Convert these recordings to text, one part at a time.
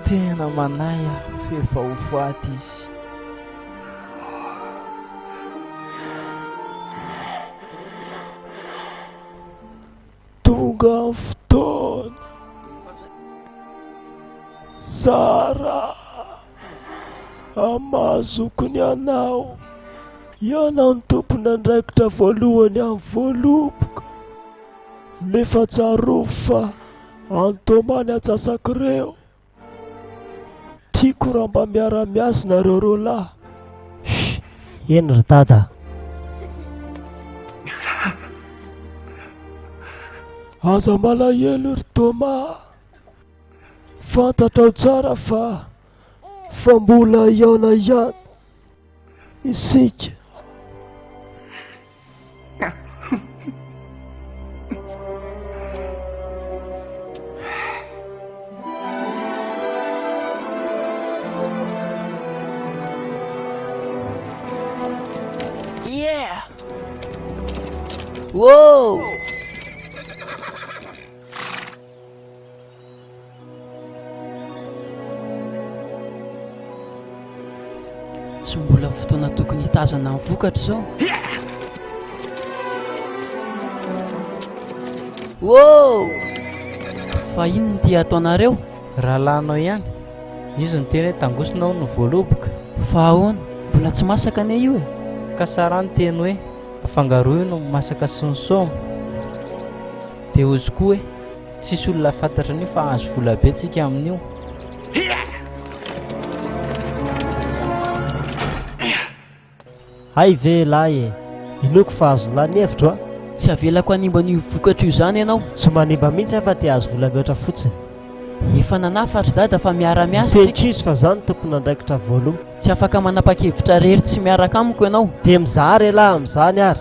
Tena manahy aho f'efa ho faty izy. Tonga ny fotoana. Zara, amin'ny maha zokiny anao, ianao no tompon'andraikitra voalohany amin'ny voaloboka. Nefa tsarovy fa any Toma ny antsasak'ireo. Tiako raha mba miara-miasa nareo roalahy. Shh! Eny ry dada a! Aza malahelo ry Toma a! Fantatrao tsara fa fa mbola hihaona ihany isika. Yeah! Whoa! Tsy mbola fotoana tokony hitazana ny vokatra izao. Wow! Fa inona ity ataonareo? Rahalahinao ihany. Izy niteny hoe tangosina hono ny voaloboka. Fa ahoana? Mbola tsy masaka anie io e! Ka Sarah niteny hoe afangaroy hono ny masaka sy ny soma. Dia hozy koa hoe Tsisy olona fantatra an'io fa hahazo vola be tsika amin'io. Hay ve elah e! Inoako fa azon'lah ny hevitro a! Tsy avelako hanimba an'io vokatra io izany ianao. Tsy manimba mihitsy aho fa te hahazo vola mihoatra fotsiny. Efa nanafatra ry dada fa miara-miasa Miteny tsika. kizo fa za no tompon'andraikitra voaloha. Tsy afaka manapa-kevitra rery tsy miaraka amiko ianao. Dia mizara elah amin'izany ary.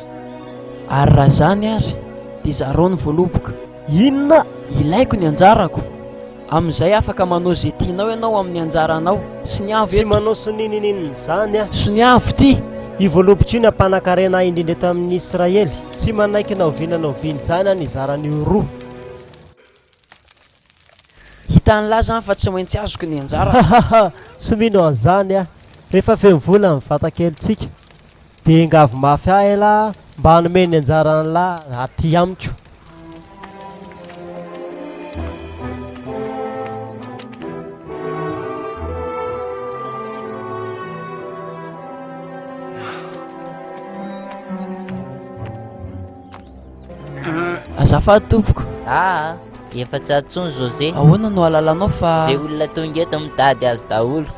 Ary raha izany ary dia zarao ny voaloboka. Inona? Ilaiko ny anjarako. Amin'izay afaka manao izay tianao ianao amin'ny anjaranao. Soniavo Tsy eto. manao sonia ninininona izany aho. Soniavo ity! Io voaloboka io no mpanankarena ahy indrindra eto amin'ny Israely. Tsy manaiky na oviana na oviana izany aho ny hizara an'io roa. Hitan'lah izany fa tsy maintsy azoko ny anjarako. Hahaha! Tsy mino an'izany aho. Rehefa feno vola ny vatakelintsika, dia engavy mafy ahy elah mba hanome ny anjaran'lah aty amiko. Azafady tompoko. Aa, efa tsy ato intsony José. Ahoana no ahalalanao fa. Izay olona tonga eto mitady azy daholo.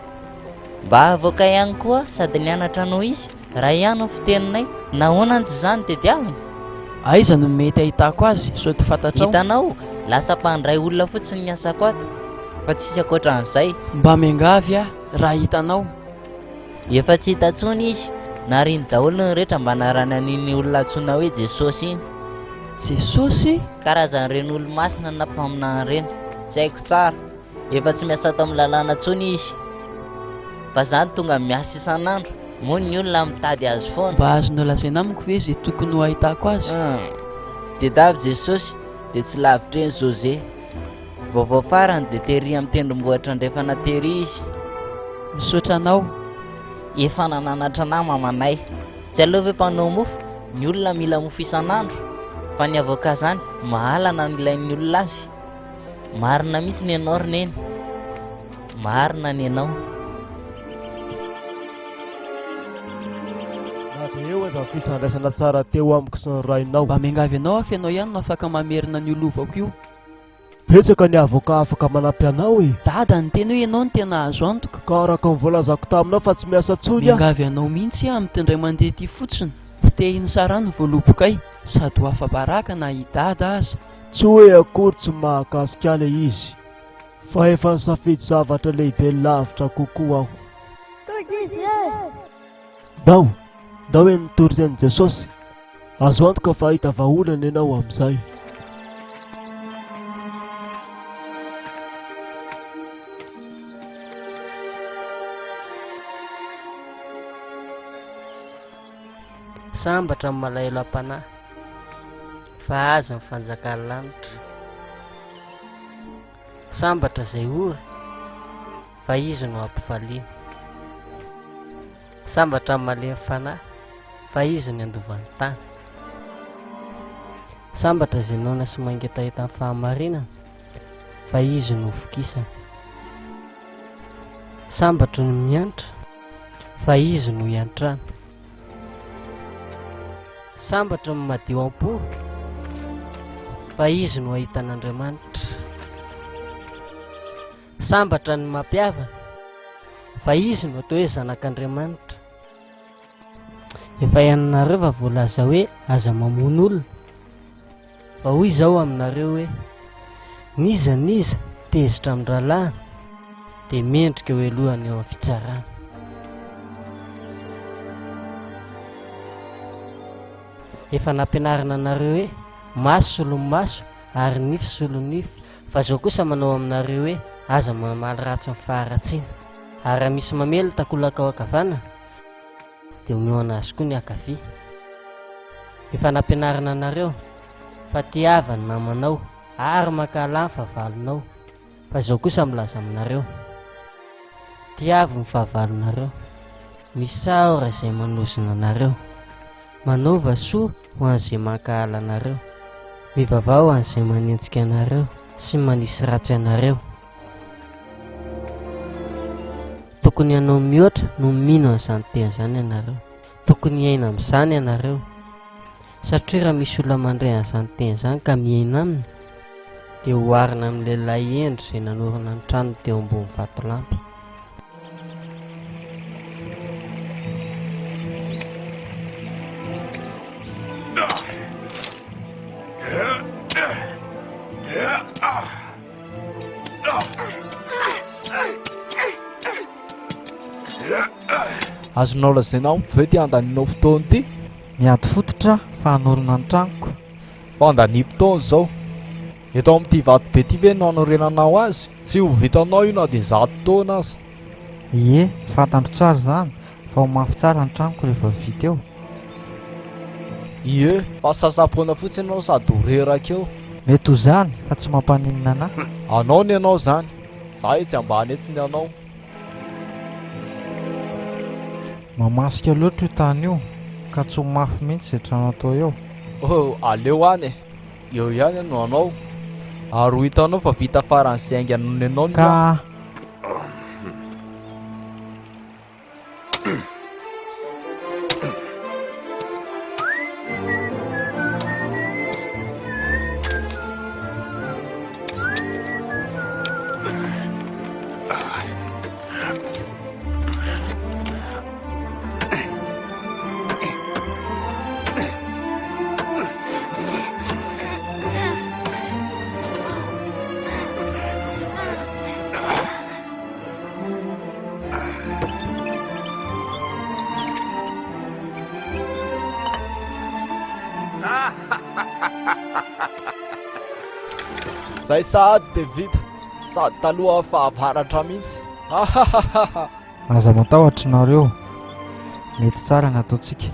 Mba avoaka ihany koa sady nianatra noho izy, raha ihany ny fiteninay, nahoana no tsy izany tediaviny? Aiza no mety ahitako azy sao tsy fantatrao? Hitanao, lasa mpandray olona fotsiny ny asako ato, fa tsisy ankoatran'izay. Mba miangavy aho raha hitanao. Efa tsy hita intsony izy, nariny daholo ny rehetra mba narany an'iny olona antsoina hoe Jesosy iny. Jesosy? Karazan'ireny olo-masina na mpaminany ireny, tsy haiko tsara. Efa tsy miasa ato amin'ny lalàna intsony izy. Fa za no tonga miasa isan'andro, moa ny olona mitady azy foana. Mba azonao lazaina amiko ve izay tokony ho ahitako azy? Hum. Tedavy Jesosy, dia tsy lavitra eny José. Vaovao farany dia tery amin'ny tendrombohitra andrefana tery izy. Misaotra anao. Efa nananatra anah mamanay. Tsy aleo ve mpanao mofo? Ny olona mila mofo isan'andro. Fa ny avocat zany mahalana ny ilain'ny olona azy. Marina mihitsy ny anao ry neny. Marina ny anao. Na dia eo aza ny fifandraisana tsara teo amiko sy ny rainao. Mba miangavy anao aho f'ianao ihany no afaka mamerina an'io lovako io. Betsaka ny avocat afaka manampy anao e! Dada niteny hoe ianao no tena azo antoka. Ka araka ny voalazako taminao fa tsy miasa intsony aho. Miangavy anao mihitsy aho amin'ity indray mandeha ity fotsiny. Potehin'i Sarah ny voalobokay sady ho afa-baraka na i Dada aza. Tsy hoe akory tsy mahakasika ahy ilay izy fa efa nisafidy zavatra lehibe lavitra kokoa aho. Tonga izy e! Ndao, ndao eny mitory tenin'i Jesosy. Azo antoka fa hahita vahaolana ianao amin'izay. Sambatra ny malahelo am-panahy, fa azy ny fanjakan'ny lanitra. Sambatra izay ory. fa izy no hampifaliana. Sambatra ny malemy fanahy, fa izy no handova ny tany. Sambatra izay noana sy mangetaheta ny fahamarinana, fa izy no hovokisana. Sambatra ny miantra, fa izy no hiantrana. Sambatra ny madio am-po, fa izy no hahita an'Andriamanitra. Sambatra ny mampihavana, fa izy no atao hoe zanak'Andriamanitra. Efa ianareo fa voalaza hoe aza mamono olona. Fa hoy izaho aminareo hoe, N'iza n'iza tezitra amin'ny rahalahiny dia mendrika ho helohany eo amin'ny fitsarana. Efa nampianarina anareo hoe, Maso solon'ny maso ary nify solon'ny nify. Fa izao kosa manao aminareo hoe, Aza mamaly ratsy ny faharatsiana. Ary raha misy mamely ny takolakao ankavanana, dia omeo anazy koa ny ankavia. Efa nampianarina anareo fa tiava ny namanao ary mankahalà ny fahavalonao, fa izao kosa milaza aminareo, tiavo ny fahavalonareo, misaora izay manozona anareo, manaova soa ho an'izay mankahala anareo, mivavaha ho an'izay manenjika anareo sy manisy ratsy anareo. Tokony hanao mihoatra noho mino an'izany teny izany ianareo. Tokony hiaina amin'izany ianareo. Satria raha misy olona mandre an'izany teny izany ka miaina aminy, dia oharina amin'ny lehilahy hendry izay nanorina ny tranony teo ambony vatolampy. Azonao lazaina amiko ve ity handanianao fotoana ity? Miady fototra aho fa hanorina ny tranoko. Fandaniam-potoana izao. Eto amin'ity vato be ity ve no hanorenanao azy? Tsy ho vitanao io na dia zato taona aza. Ie, fantatro tsara izany fa ho mafy tsara ny tranoko rehefa vita eo. Ie, fa sasa-poana fotsiny ianao sady ho reraka eo. Mety ho izany fa tsy mampaninona anah. Anao ny anao izany, za etsy ambany etsy ny anao. Mamasika loatra io tany io ka tsy ho mafy mihitsy izay trano atao eo. Oh, aleo any e! Eo ihany no anao. Ary ho hitanao fa vita faran'izay haingana noho ny anao ny Ka. Zay sahady dia vita, sady taloha fahavaratra mihitsy. Aza matahotra nareo, mety tsara ny ataontsika.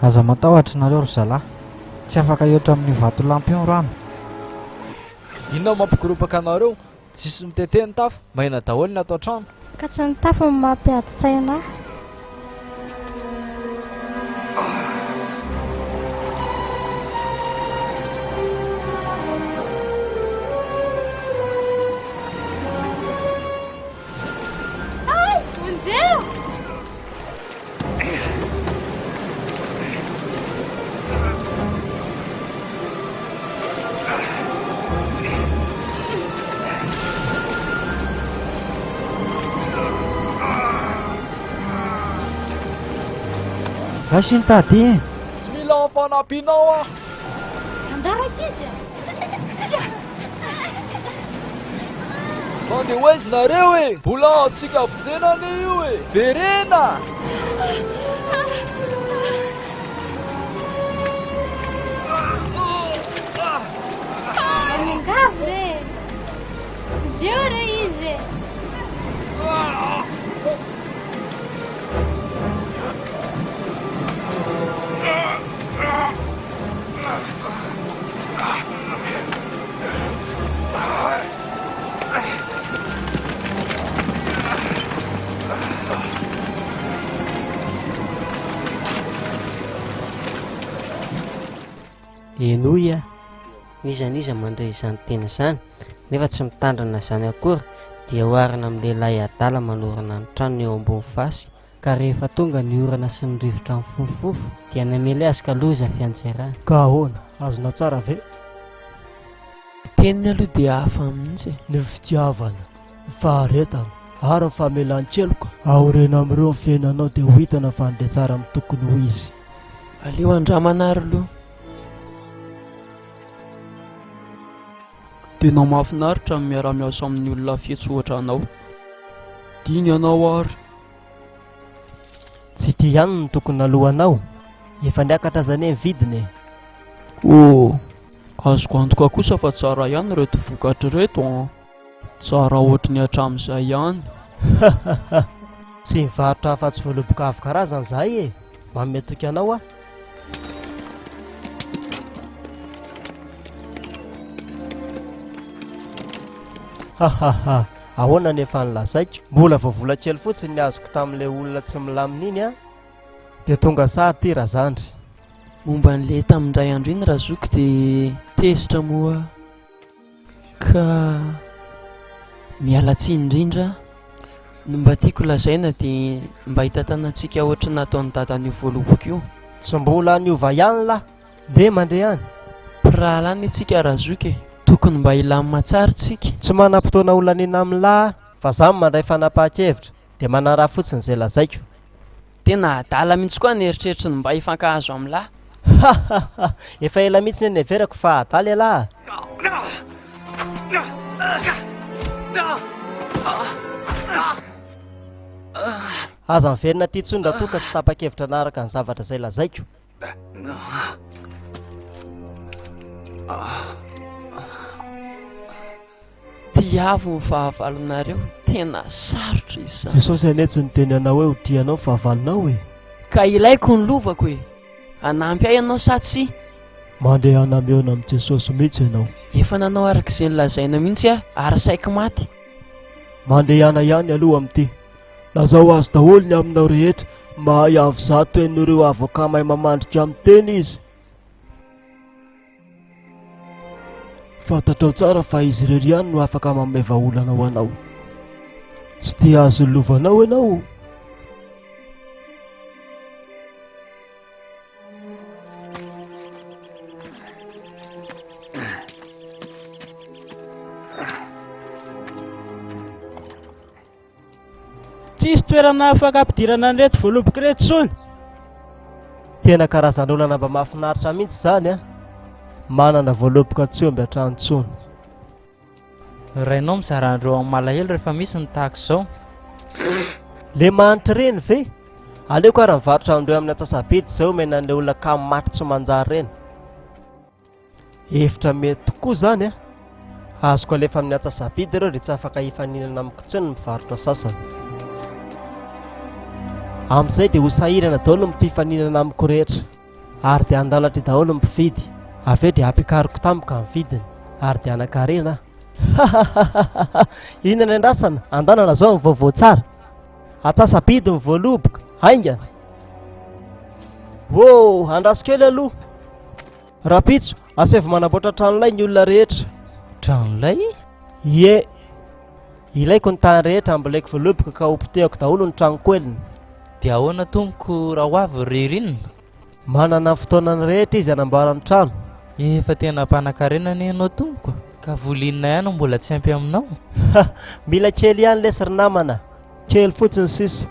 Aza matahotra nareo ry zalahy. Tsy afaka hihoatra amin'io vatolampy io ny rano. Inona no mampikoropaka anareo? Tsisy mitete ny tafo, maina daholo ny ato an-trano. Ka tsy ny tafo no mampiady tsaina ahy. Gasy iny tady e! Tsy mila ny fanampianao aho. Andao rankizy a! Mandeha ho aiza nareo e? Mbola azontsika vonjena anie io e! Verena! Miangavy re! Vonjeo re izy e! Henoy aho, n'iza n'iza mandre izany teny izany, nefa tsy mitandrina izany akory, dia oharina amin'ny lehilahy adala manorina ny tranony eo ambony fasy, ka rehefa tonga ny orana sy ny rivotra mifofofofo, dia namely azy ka loza fianjerany. Ka ahoana? Azonao tsara ve? Teniny aloha dia hafa mihitsy e. Ny fitiavana, ny faharetana ary ny famelan-keloka, aoreno amin'ireo ny fiainanao dia ho hitana fa handeha tsara amin'ny tokony ho izy. Aleo andramana ary aloha. Tena mahafinaritra ny miara-miasa amin'ny olona fetsy ohatra anao. Diny anao ary. Tsy ity ihany no tokony naloanao. Efa niakatra aza anie ny vidiny e. Oh, azoko antoka kosa fa tsara ihany ireto vokatra ireto an. Tsara ohatry ny hatramin'izay ihany. Tsy mivarotra afa-tsy voaloboka avo karazana izahay e. Manome toky anao aho. Hahaha, ahoana ny efa nolazaiko? Mbola vao vola kely fotsiny ny azoko tamin'ilay olona tsy milamina iny an! Dia tonga sahady ity razandry. Momba an'ilay tamin'indray andro iny razoky dia tezitra moa ka miala tsiny indrindra. Ny mba tiako lazaina dia mba hitantanantsika ohatry ny nataon'i dadan'io voaloboka io. Tsy mbola niova ihany lah! Ndeha mandeha any. Mpirahalahy anie tsika razoky e! Tokony mba hilamina tsara tsika. Tsy manam-potoana ho laniana amin'lah fa za no mandray fanapahan-kevitra dia manaraha fotsiny izay lazaiko. Tena adala mihitsy koa ny eritreritry ny mba hifankahazo amin'lah. Ha ha ha! Efa ela mihitsy no niheverako fa adala ialahy a! Aza miverina aty intsony raha toa ka tsy tapa-kevitra hanaraka ny zavatra izay lazaiko. Tiavo ny fahavalonareo, tena sarotra izany. Jesosy anie tsy niteny anao hoe ho tia anao ny fahavalonao e! Ka ilaiko ny lovako e! Hanampy ahy ianao sa tsia? Mandehana mihaona amin'i Jesosy mihitsy ianao. Efa nanao araka izay nolazaina mihitsy aho ary saiky maty. Mandehana ihany aloha amin'ity. Lazao azy daholo ny aminao rehetra, mahay avo zato henon'ireo avocat mahay mamandrika amin'ny teny izy. Fantatrao tsara fa izy irery ihany no afaka manome vahaolana ho anao. Tsy te hahazo ny lovanao ianao. Tsisy toerana afaka ampidirana an'ireto voaloboka ireto intsony. Tena karazan'olana mba mahafinaritra mihitsy izany an! Manana voaloboka tsy omby hatrany intsony. Rainao mizara an'ireo amin'ny malahelo rehefa misy ny tahaka izao. Le mahantra ireny ve? Aleoko ary mivarotra an'ireo amin'ny antsasa-bidy izay omena an'ilay olona kamo maty tsy manjary ireny. Hevitra mety tokoa izany an! Azoko alefa amin'ny antsasa-bidy ireo dia tsy afaka hifaninana amiko intsony ny mpivarotra sasany. Amin'izay dia ho sahirana daholo ny mpifaninana amiko rehetra ary dia handalo aty daholo ny mpividy. Avy eo dia hampiakariko tampoka ny vidiny ary dia hanan-karena aho. Hahahaha! Inona no andrasana? Andanana izao ny vaovao tsara. Antsasa-bidy ny voaloboka, haingana! Ô, andraso kely aloha. Rahampitso, asaivo manamboatra tranolay ny olona rehetra. Tranolay? Ie. Ilaiko ny tany rehetra hamboleko voaloboka ka hopotehako daholo ny tranonkoeliny. Dia ahoana tompoko raha ho avy ry ririnina? Manana ny fotoanany rehetra izy hanamboarany trano. Efa tena mpanankarena anie ianao tompoko ka vola inona ihany no mbola tsy ampy aminao? Ha! Mila kely ihany lesy ry namana. Kely fotsiny sisa.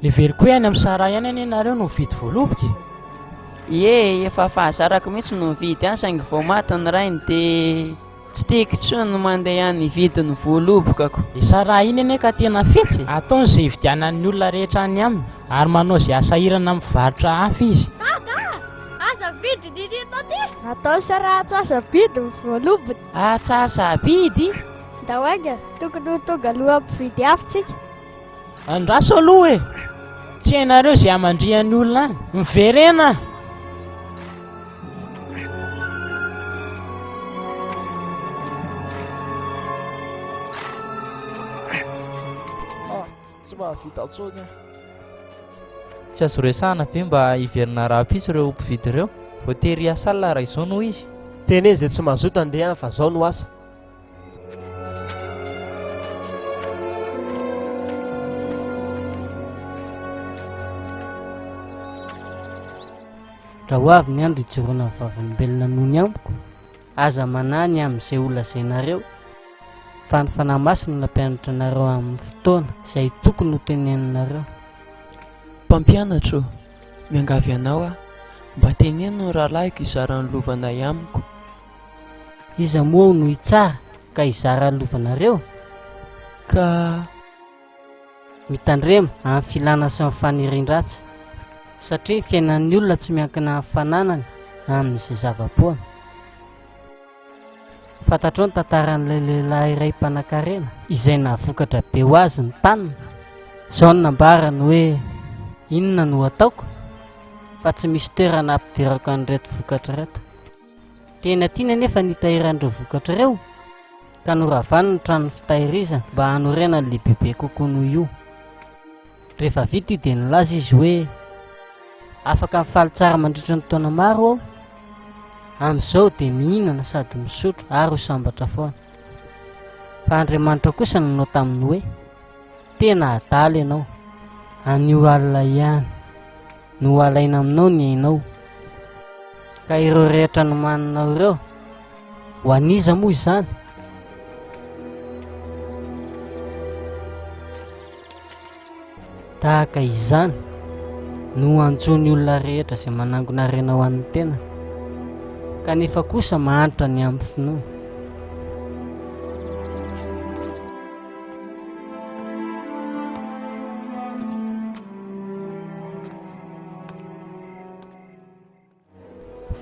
Heveriko hoe any amin'i Sarah ihany anie nareo no mividy voaloboka e! Ie, efa fahazarako mihitsy no mividy any saingy vao maty ny rainy dia tsy tiako intsony ny mandeha any hividy ny voalobokako. I Sarah iny anie ka tena fetsy e! Ataony izay hividianan'ny olona rehetra any aminy ary manao izay hasahirana amin'ny mpivarotra hafa izy. Dada a! Aza avidy ny rinona aty! Ataon'i Sarah atsasa-bidy ny voalobony. Atsasa-bidy? Ndao haingana, tokony ho tonga alohan'ny mpividy hafa tsika. Andraso aloha e! Tsy hainareo izay hamandrihan'ny olona any. Miverena! Ah, tsy mahavita intsony aho. Tsy azo resahana ve mba hiverina rahampitso ireo mpividy ireo? Voatery hiasa alina raha izao no izy. Teneno izay tsy mazoto andeha any fa zao no asa. Raha ho avy ny andro hijoroana vavolombelona noho ny amiko, aza manahy ny amin'izay holazainareo, fa ny Fanahy Masina no hampianatra anareo amin'ny fotoana izay tokony hoteneninareo. Mpampianatra ô, miangavy anao aho, mba teneno ny rahalahiko hizara ny lovanay amiko. Iza moa aho no hitsara ka hizara ny lovanareo? Ka. Mitandrema amin'ny filana sy ny fanirian-dratsy, satria ny fiainan'ny olona tsy miankina amin'ny fananany na amin'izay zava-poana. Fantatrao ny tantaran'ilay lehilahy iray mpanankarena izay nahavokatra be ho azy ny taniny? Izao no nambarany hoe, Inona no hataoko? Fa tsy misy toerana hampidirako an'ireto vokatra ireto. Tena tiany anefa ny hitahiran'ireo vokatra ireo, ka noravany ny trano fitahirizana mba hanorenany lehibebe kokoa noho io. Rehefa vita io dia nilaza izy hoe, Afaka mifaly tsara mandritra ny taona maro aho. Amin'izao dia mihinana sady misotro ary ho sambatra foana. Fa Andriamanitra kosa nanao taminy hoe, Tena adala ianao. Anio alina ihany no ho alaina aminao ny ainao. Ka ireo rehetra nomaninao ireo, ho an'iza moa izany? Tahaka izany no hanjo ny olona rehetra izay manangona harena ho an'ny tenany, kanefa kosa mahantra ny amin'ny finoana.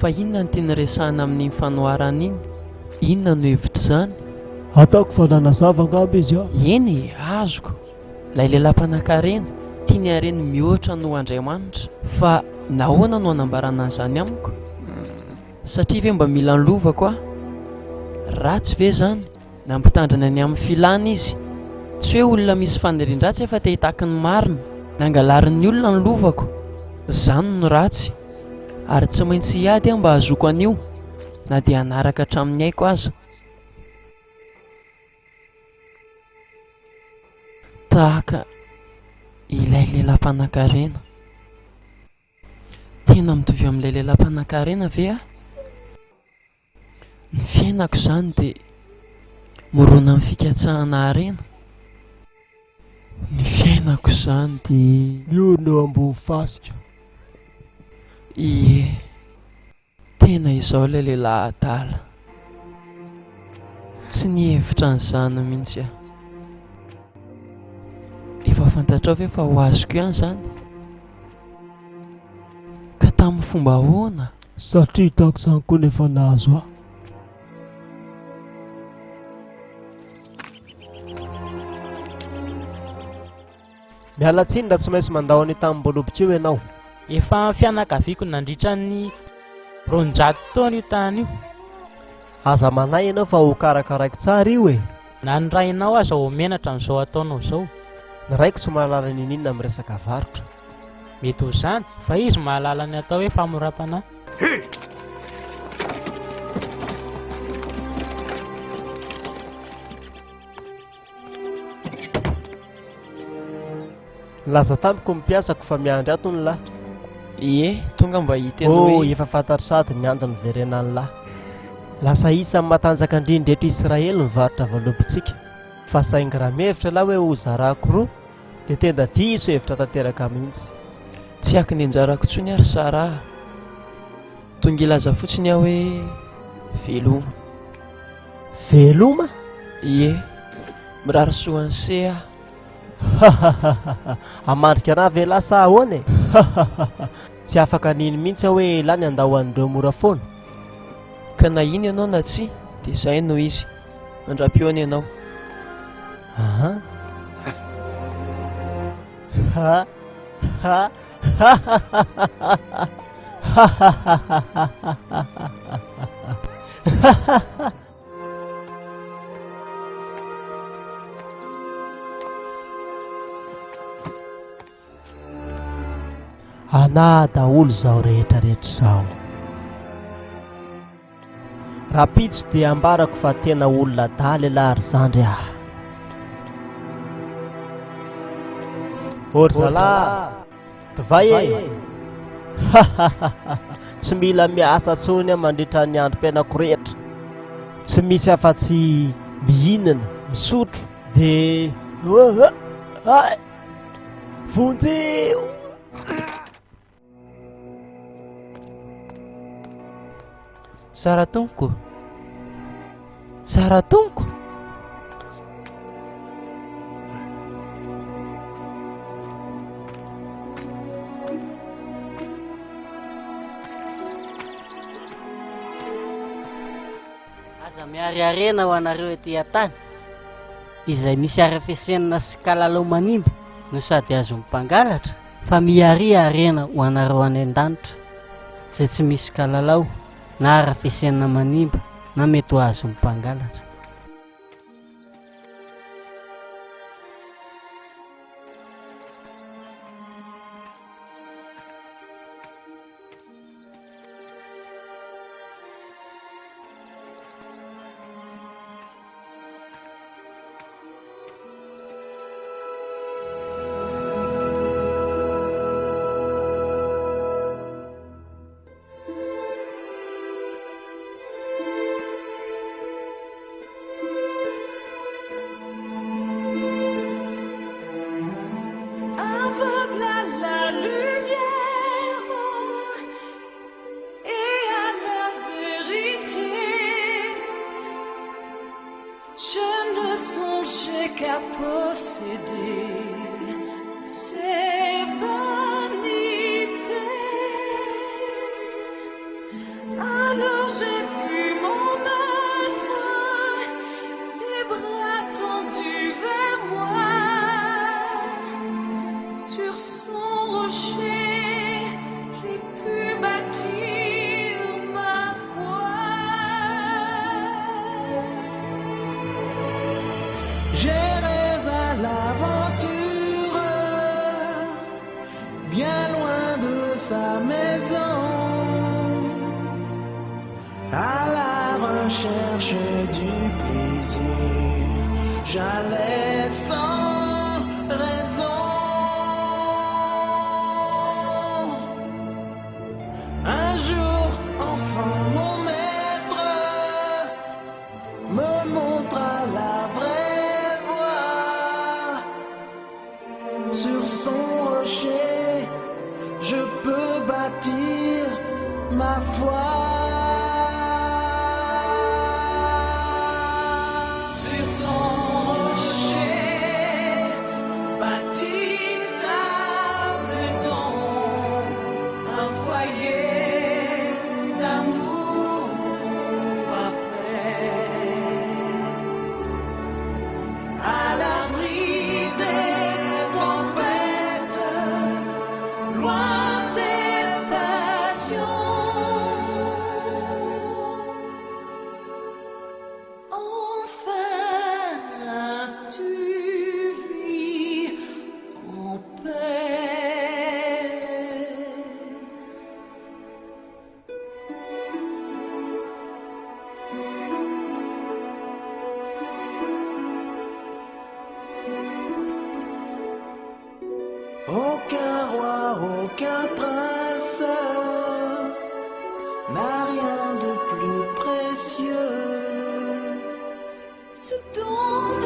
Fa inona no tiany resahana amin'iny fanoharana iny? Inona no hevitr'izany? Ataoko fa nanazava angamba izy an! Eny e, azoko. Ilay lehilahy mpanankarena, tia ny hareny mihoatra noho Andriamanitra. Fa nahoana no anambarana an'izany amiko? Satria ve mba mila ny lovako aho? Ratsy ve izany? Nampitandrina ny amin'ny filana izy. Tsy hoe olona misy fanirian-dratsy aho fa te hitaky ny marina. Nangalarin'ny olona ny lovako. Izany no ratsy. Ary tsy maintsy hiady aho mba hahazoako an'io, na dia hanaraka hatramin'ny aiko aza. Tahaka ilay lehilahy mpanankarena. Tena mitovy amin'ilay lehilahy mpanankarena ve aho? Ny fiainako izany dia mirona amin'ny fikatsahana harena. Ny fiainako izany dia. Miorina eo ambony fasika. Ie, tena izaho ilay lehilahy adala. Tsy nihevitra an'izany mihitsy aho. Efa fantatrao ve fa ho azoko ihany izany? Ka tamin'ny fomba ahoana? Satria hitako izany koa no efa nahazo ahy. Miala tsiny raha tsy maintsy mandao an'io tanimboaloboko io ianao. Efa fianakaviako nandritra ny 200 taona io tany io. Aza manahy ianao fa ho karakaraiko tsara io e! Na ny rainao aza ho menatra amin'izao ataonao izao. Ny raiko tsy mahalala n'inon'inona amin'ny resaka varotra. Mety ho izany, fa izy mahalala ny atao hoe famoram-panahy. Nilaza tamiko ny mpiasako fa miandry ato ny lahy. Ie, tonga mba hiteny hoe. Oh, efa fantatro sady ny antony niverenan'ny lahy. Lasa isan'ny matanjaka indrindra eto Israely ny varotra voalobontsika. Fa saingy raha mihevitra ialahy hoe ho zarako roa, dia tena diso hevitra tanteraka mihitsy. Tsy haky ny anjarako intsony aho ry Sarah a! Tonga hilaza fotsiny aho hoe veloma. Veloma? Ie, mirary soa an'i Se aho. Hahahaha! Hamandrika anah ve lah sa ahoana e? Hahahaha! Tsy afaka nino mihitsy aho hoe elah ny handao an'ireo mora foana. Ka na hino ianao na tsia dia izay no izy. Mandra-pihaona ianao. Aha. Ha ha ha ha Anah daholo izao rehetra rehetra izao. Rahampitso dia ambarako fa tena olona adala ialahy ry zandry ah. Ô ry zalahy, divay e! Hahahaha, tsy mila miasa intsony aho mandritra ny androm-piainako rehetra. Tsy misy afa-tsy mihinana, misotro, dia. Hay! Vonjeo! Sara tompoko. Sara tompoko. Aza miariarena ho anareo ety an-tany, izay misy harafesenina sy kalalao manimba no sady azon'ny mpangalatra, fa miaria harena ho anareo any an-danitra, izay tsy misy kalalao na harafesenina manimba na mety ho azon'ny mpangalatra. Aveugle à la lumière et à la vérité, je ne songeais qu'à posséder ces vanités. Alors j'ai vu mon maître, les bras tendus vers moi, sur son rocher, j'ai pu bâtir ma foi. J'irai à l'aventure, bien loin de sa maison, à la recherche du plaisir. J'allais sans raison. Un jour, enfin, mon maître me montra la vraie voie. Sur son rocher, je peux bâtir ma foi. Sur son rocher, bâtis ta maison, un foyer d'amour parfait. À l'abri des tempêtes, loin des passions. Enfin, tu vis en paix. Aucun roi, aucun prince n'a rien de plus. plus précieux, ce dont